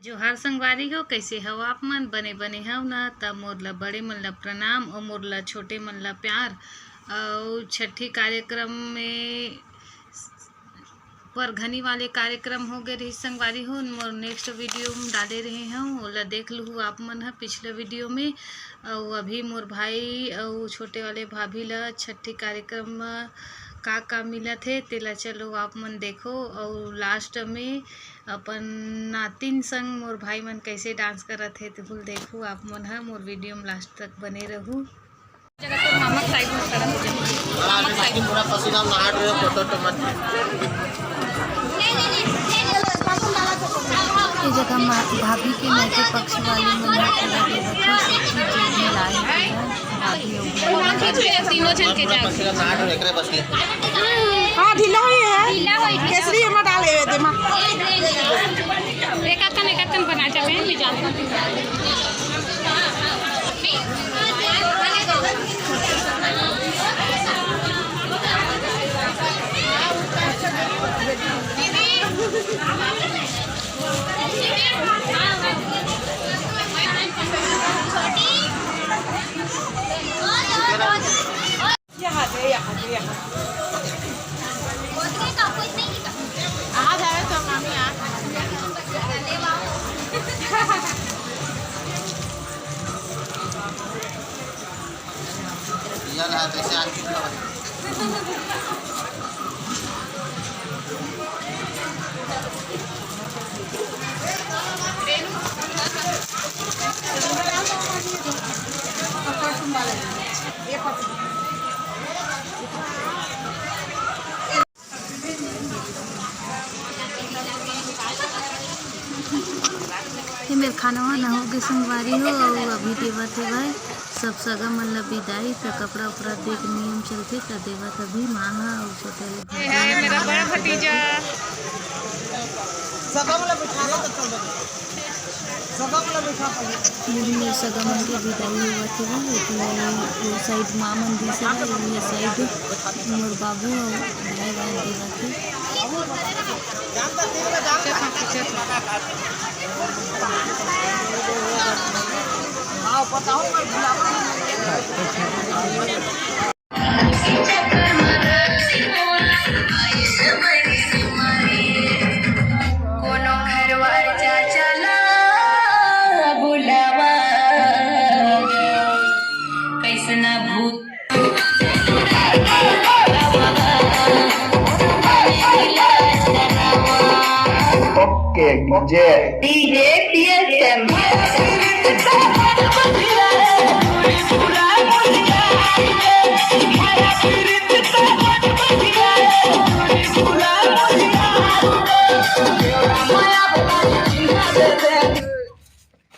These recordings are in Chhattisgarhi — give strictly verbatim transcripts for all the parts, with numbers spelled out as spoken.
जोहार संगवारी हो, कइसे हव आप मन? बने बने हव ना? त मोर ला बड़े मन ला प्रणाम अउ मोर ला छोटे मन ला प्यार। अउ छट्ठी कार्यक्रम में परघनी वाले कार्यक्रम हो गए रहिस संगवारी हो, मोर नेक्स्ट वीडियो में डाले रहे हूँ, ओला देख लूहू आप मन ह पिछला वीडियो में। अउ अभी मोर भाई अउ छोटे वाले भाभी ला छट्ठी कार्यक्रम म का का मिलत हे, तेला चलो आप मन देखो। अउ लास्ट में अपन नातिन संग मोर भाई मन कैसे डांस करत हे, तेहू ल देखू आप मन ह। मोर वीडियो में लास्ट तक बने रहू। जगह तो मामा के साइड में खड़ा हो जाए। मामा के साइड में। पूरा पसीना में नहा रहे हो, फोटो तो मत। ये जगह मा-, भाभी के मायके पक्ष वाले मन ह पूरा देवत हे, सब चीज जो भी लाए हे, भाभी अउ भैया। तीनों जन के पूरा जाओ। पसीना में नहा रहे हो, एकरे बस ले। हाँ, ढीला ही है। ढीला होई, ढीला। केसरी एमा डाले हुए दे माँ। एक अक्कन, एक अक्कन बना जावे, ले जाओ। यहाँ दे, यहाँ दे, यहाँ। आ जावे तो मामी, आ। या ना, जैसे आके खड़ा हो। ये मेर खाना वाना हो गए संगवारी हो, अउ अभी देवत हे भाई सब सगा मन ला बिदाई। त कपड़ा उपड़ा दे के नियम चलथे, त देवत अभी माँ ह अउ छोटे ले भाई। ये है मेरा बड़ा भतीजा। सगा मन ला बिठा लो, तो चल दो। सगा मन ला बिठा दो। मेर सगा मन के बिदाई होवत हे, एती साइड माँ मन दिस हे, ये साइड मोर बाबू अउ भाई वाई देवत हे। कोनो घरवा चाचा ला बुलावा, कैसना भूत। ओके, डीजे। DJ PSM.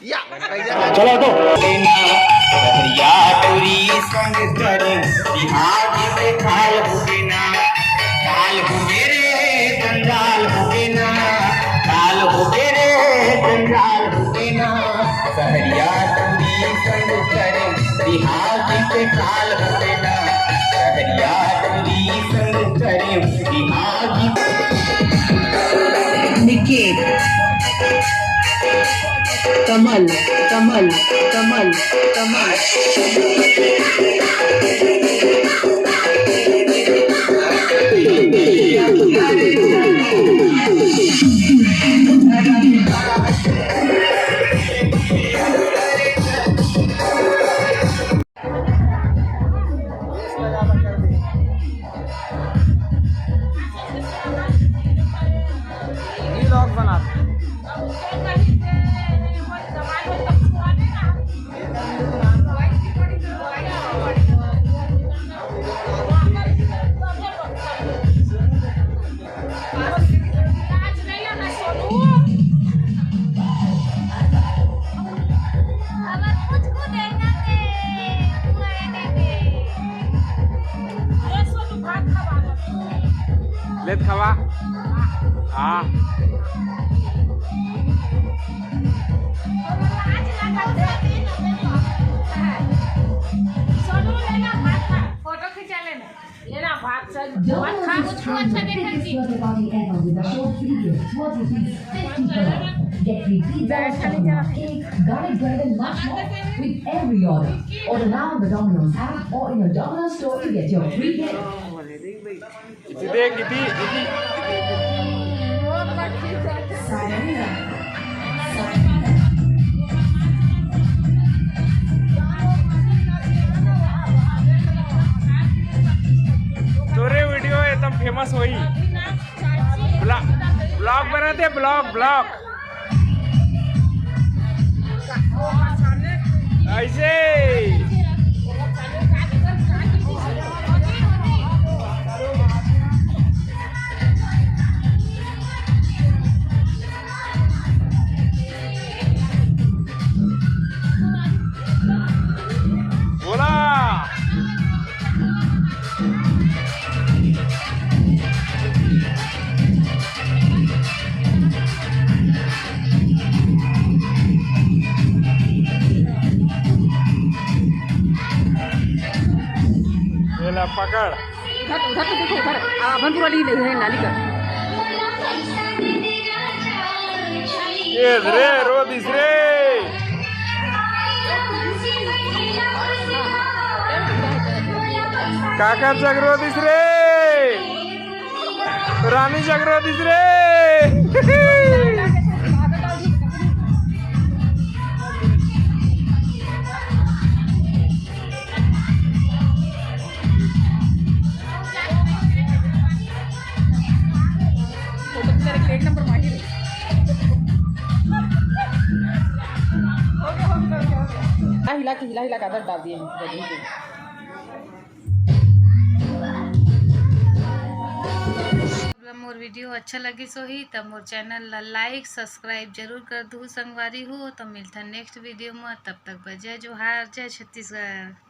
या। चलो तो। सहरिया टूरी संग करे, बिहार से काल हो गे ना, काल हो गे रे, जंजाल हो गे ना, काल हो गे रे, जंजाल हो गे ना। सहरिया टूरी संग करे, बिहार से काल हो गे ना, सहरिया टूरी संग करे, बिहार निकेत, कमल, कमल, कमल, कमल। Vlog बना। लेत खावा। हाँ। फोटो खिंचा लेना। Domino's is throwing the biggest birthday party ever with a show free gift worth rupees fifty per. Get free pizza, shawarma, cake, garlic bread and much more with every order. Order now on the Domino's app or in your Domino's store to get your free gift. तोरे वीडियो एकदम फेमस होई। ब्लॉग बनाते, ब्लॉग, ब्लॉग। ऐसे। बोला। ये ला पकड़। उधर, उधर तो देखो, उधर। आ, अभनपुर वाली है, नाली का। ये रे, रो दिस रे। काका जगरो दिस रे। रानी जगरो दिस रे। एक नंबर माहिर है। हिला के, हिला, हिला के आदत डाल दिए हैं। अगर मोर वीडियो अच्छा लगिस होही, त मोर चैनल ला लाइक, सब्सक्राइब जरूर कर दू संगवारी हो। त मिलथन नेक्स्ट वीडियो म, तब तक बर जय जोहार, जय छत्तीसगढ़।